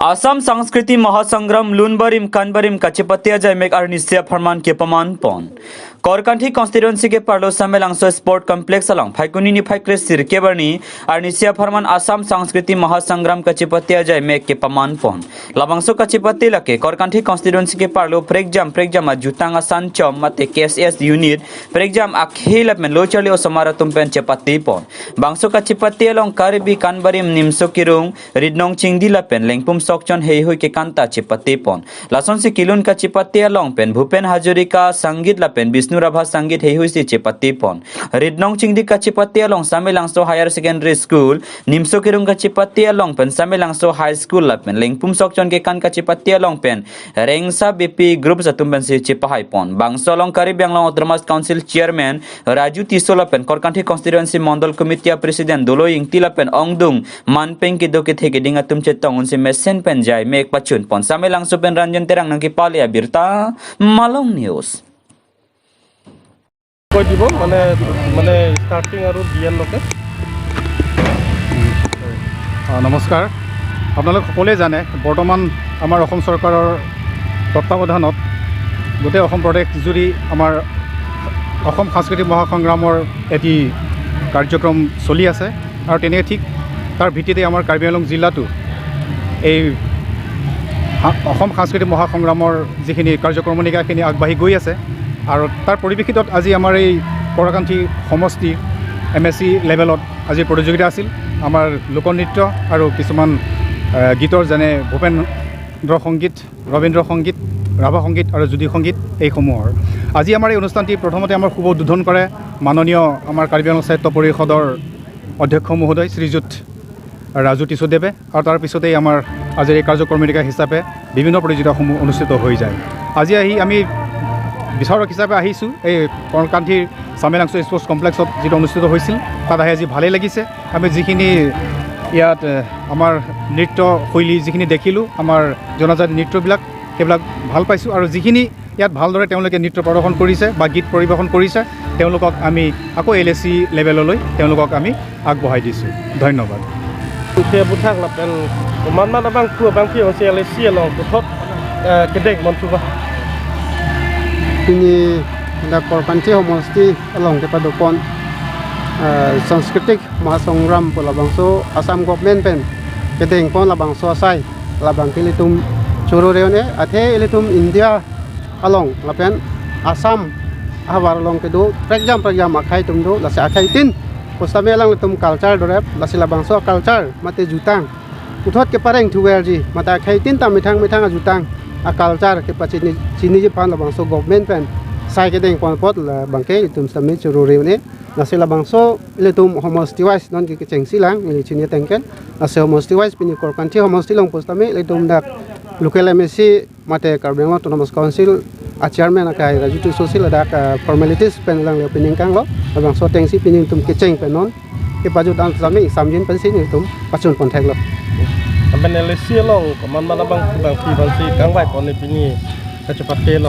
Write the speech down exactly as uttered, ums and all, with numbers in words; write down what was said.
Assam Sanskriti Mahasangram lun barim kan barim kachepate ajai mek arnisi apharman kepaman pon. Korkanthi constituency ke-arlo Samelangso Sport Complex along Phaikuni niphai kre sirkep arni arnisi apharman Assam Sanskriti Mahasangram kachepate ajai mek kepaman pon. Labangso kachepate lake Korkanthi constituency ke-arlo prekjam prekjam ajutang asan chom mate K S S unit prekjam akhei lapen lo charli osomar atum pen chepate pon. Bangso kachepate along Karbi Kanbarim Nimso Kirung, Ritnong Chingdi lapen Lengpum Sokchon heihui kekan ta chepate pon. Lasonsi kelun kachepate along pen Bhupen Hazarika Sangit lapen Bishnu Rabha Sangit heihui si chepate pon. Ritnong Chingdi kachepate along Samelangso Higher Secondary School, Nimso Kirung kachepate along pen Samelangso High School lapen Lengpum Sokchon kekan kachepate along pen Rengsa B P groups atum pensi chepahai pon. Bangso along Karbi Anglong Autonomous Council Chairman Raju Tisso lapen Korkanthi Constituency Mondol Committee a President Doloi Ingti lapen ongdung manpeng kedo kethe keding atum chetong unsi mesen pen jai mek pachun pon. Samelangso pen Ranjan Terang nangkepale abirta, Malong News. কৈ দিব, মানে, মানে, ষ্টাৰ্টিং আৰু ডি এনলৈকে। আহ, নমস্কাৰ। আপোনালোক সকলোৱে জানে, বৰ্তমান আমাৰ অসম চৰকাৰৰ তত্বাৱধানত গোটেই অসম প্ৰদেশ জুৰি আমাৰ অসম সাংস্কৃতিক মহাসংগ্ৰামৰ এটি কাৰ্যক্ৰম চলি আছে। আৰু তেনে ঠিক তাৰ ভিত্তিতে আমাৰ কাৰ্বি আংলং জিলাতো এই সা- অসম সাংস্কৃতিক মহাসংগ্ৰামৰ যিখিনি কাৰ্যক্ৰমণিকাখিনি আগবাঢ়ি গৈ আছে। আৰু তাৰ পৰিপ্ৰেক্ষিতত আজি আমাৰ এই কৰাকান্থি সমষ্টি এম এছ চি লেভেলত আজি প্ৰতিযোগিতা আছিল। আমাৰ লোকনৃত্য আৰু কিছুমান আহ, গীতৰ, যেনে ভূপেন্দ্ৰ সংগীত, ৰবীন্দ্ৰ সংগীত, ৰাভা সংগীত আৰু জ্যোতি সংগীত এইসমূহৰ। আজি আমাৰ এই অনুষ্ঠানটি প্ৰথমতে আমাৰ শুভ উদ্বোধন কৰে মাননীয় আমাৰ কাৰ্বি আংলং সাহিত্য পৰিষদৰ অধ্যক্ষ মহোদয় শ্ৰীযুত ৰাজু টিছুদেৱে। আৰু তাৰ পিছতেই আমাৰ আজিৰ এই কাৰ্যক্ৰমণিকা হিচাপে বিভিন্ন প্ৰতিযোগিতাসমূহ অনুষ্ঠিত হৈ যায়। আজি আহি আমি বিচাৰক হিচাপে আহিছোঁ এই কৰ্ণকান্থীৰ চামেলাংচু স্পৰ্টছ কমপ্লেক্সত যিটো অনুষ্ঠিত হৈছিল, তাত আহি আজি ভালেই লাগিছে। আমি যিখিনি ইয়াত এ, আমাৰ নৃত্য শৈলী যিখিনি দেখিলোঁ, আমাৰ জনজাতি নৃত্যবিলাক, সেইবিলাক ভাল পাইছোঁ। আৰু যিখিনি ইয়াত ভালদৰে তেওঁলোকে নৃত্য প্ৰদৰ্শন কৰিছে বা গীত পৰিৱেশন কৰিছে, তেওঁলোকক আমি আকৌ এল এ চি লেভেললৈ তেওঁলোকক আমি আগবঢ়াই দিছোঁ। ধন্যবাদ। Ke buthak lapen komatma abangphu abangphi abangsi L A C along puthot eh, kedeng monthuba. Pini dak Korkanthi homosti along kepadopon eh, Sanskritik Mahasongram pu labangso Assam government pen kedengpon labangso asai labang ke ilitum choro reone athe ilitum India along lapen Assam ahavar along kedo prekjam prekjam akhei atum do, lasi akhei tin pusitame alanglitum culture dorep, lasi labangso culture mate jutang puthot kepareng thuverji mate akhei tin ta methang methang ajutang a culture kepachini chiniji aphan labangso government pen sai kedengpon apot labang ke itum sitame choro reone. Lasi labangso ilitum homosti wise non ke kechengsi lang ili chini ateng ke. Lasi homosti wise pini Korkanthi homosti along pusitame ilitum dak local M A C mate Karbi Anglong Autonomous Council a chairman akai Raju Tisso si ladak ah, formalities pen alangli opening kanglo. Labangso atengsi pini itum kecheng pen non kepajut an sami samjin pensi nelitum pachun pon theklo. Lapen L A C along komatma abangphu abangphi abangsi kangvai pon pini kachepate lo.